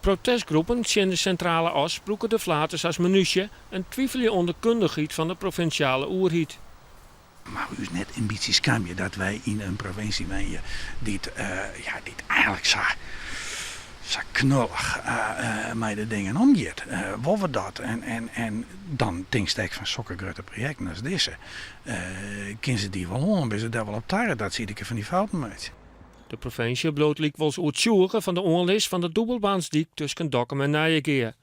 Protestgroepen tsjin de Sintrale As brûke de flaters as munysje en twivelje oan de kundichheid fan de provinsjale oerheid. Moatte we ús net in bytsje skamje dat wy yn in provinsje wenje dy't ja, dy't eigenlik sa, sa knullich mei de dingen omgiet? Wolle we dat? En, en, en dan tinkst ek fan sokke grutte projekten as dizze, kinne se dy wol oan? Binne se dêr wol op taret dat se iderkear fan dy fouten meitsje? De provinsje bliuwt lykwols oertsjûge fan de oanlis fan de dûbelbaansdyk tusken Dokkum en Nijegea.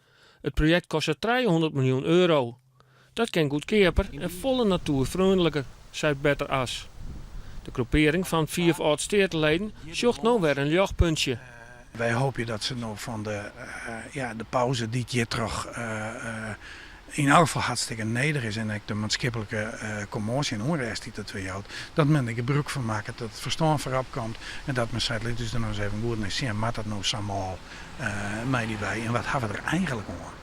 It projekt kostet 300 miljoen euro. Dat kin goedkeaper en folle natoerfreonliker, seit Better As. De groepearring fan fiif âld-steateleden sjocht no wer in ljochtpuntsje. Wy hoopje dat se no fan de, ja, de pauze dy't hjirtroch yn elk gefal hartstikke nedich is en ek de maatskiplike kommoasje en ûnrêst dy't dat wer jout, dat men der gebrûk fan makket, dat it ferstân foarop komt en dat men seit, lit ús der no ris even goed nei sjen, moat dat no sa mâl mei dy wei en wat hawwe we der eigenlik oan?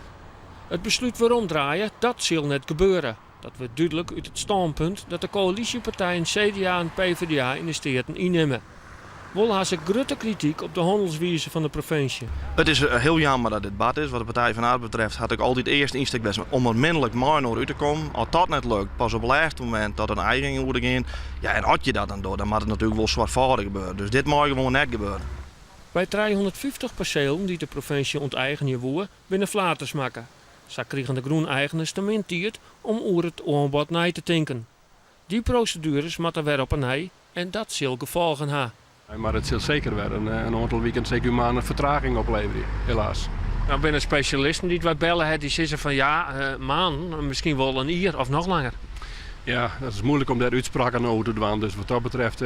It beslút weromdraaie, dat sil net gebeure. Dat wurdt dúdlik út it stânpunt dat de koälysjepartijen CDA en PvdA yn de Steaten ynnimme. Wol ha se grutte krityk op de hannelswize fan de provinsje. It is hiel jammer dat dit bard is. Wat de Partij van de Arbeid betreft hat ik altyd earst ynstek west om onmiddellik mei-inoar út te kommen. As dat net lukt, pas op it lêste momint tot in eigening oer te gean. Ja, en as je dat dan dogge, dan moat it natuerlik wol soarchfâldich gebeure. Dus dit mei gewoan net gebeure. By 350 perselen dy't de provinsje ûnteigenje woe, binne flaters makke. Sa krigen de grûneigeners te min tiid om oer it oanbod nei te tinken. Dy prosedueres moatte wer op 'e nij en dat sil gefolgen ha. Mar it sil seker wer in oantal wiken, seker maanden fertraging opleverje, helaas. No binne spesjalisten dy't wy belle ha, dy sizze fan ja, maanden, miskien wol in jier of noch langer. Ja, dat is moeilik om dêr útspraken oer te dwaan. Dus wat dat betreft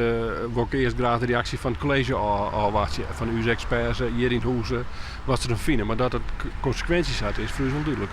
wol ik earst graach de reaksje fan it kolleezje ôfwachtsje, fan ús eksperts hjir yn it hûs, wat se derfan fine. Mar dat it konsekwinsjes hat, is foar ús wol dúdlik.